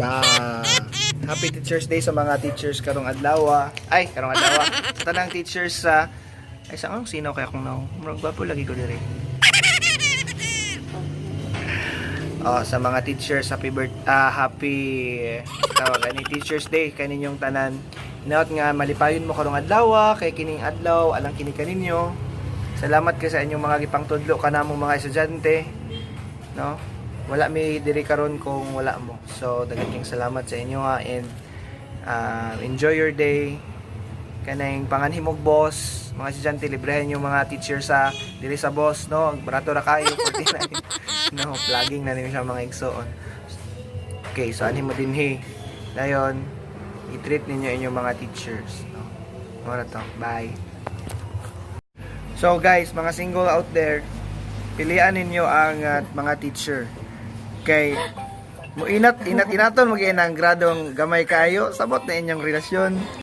Ba. Happy Teachers Day sa mga teachers karong adlaw. Ay, karong adlaw. Sa tanang teachers sa, ay, sa anong sino kaya kung naong. Murag gwapo lagi ko dire. Oh, sa mga teachers, happy birth ah, happy tawag ani, Teachers Day kaninyong tanan. Hinaot nga malipayon mo karong adlaw kay kining adlaw alang kini kaninyo. Salamat kay sa inyong mga gipangtudlo kanamong mga estudyante. No? Wala mi diri karon kung wala mo. So daghan kayong salamat sa inyo ha, and enjoy your day. Kanang panganhimog boss, mga estudyante, librehan yung mga teacher sa diri sa boss, no? Barato ra kayo, 49. No, plugging na ninyo siya, mga igsoon. Okay, so anhin mo dinhi. Dayon, i-treat ninyo inyong mga teachers, no? Mao to. Bye. So guys, mga single out there, pilian ninyo ang mga teacher. Kay mo inat inat inaton mo ang gradong gamay kayo, sabot na inyong relasyon.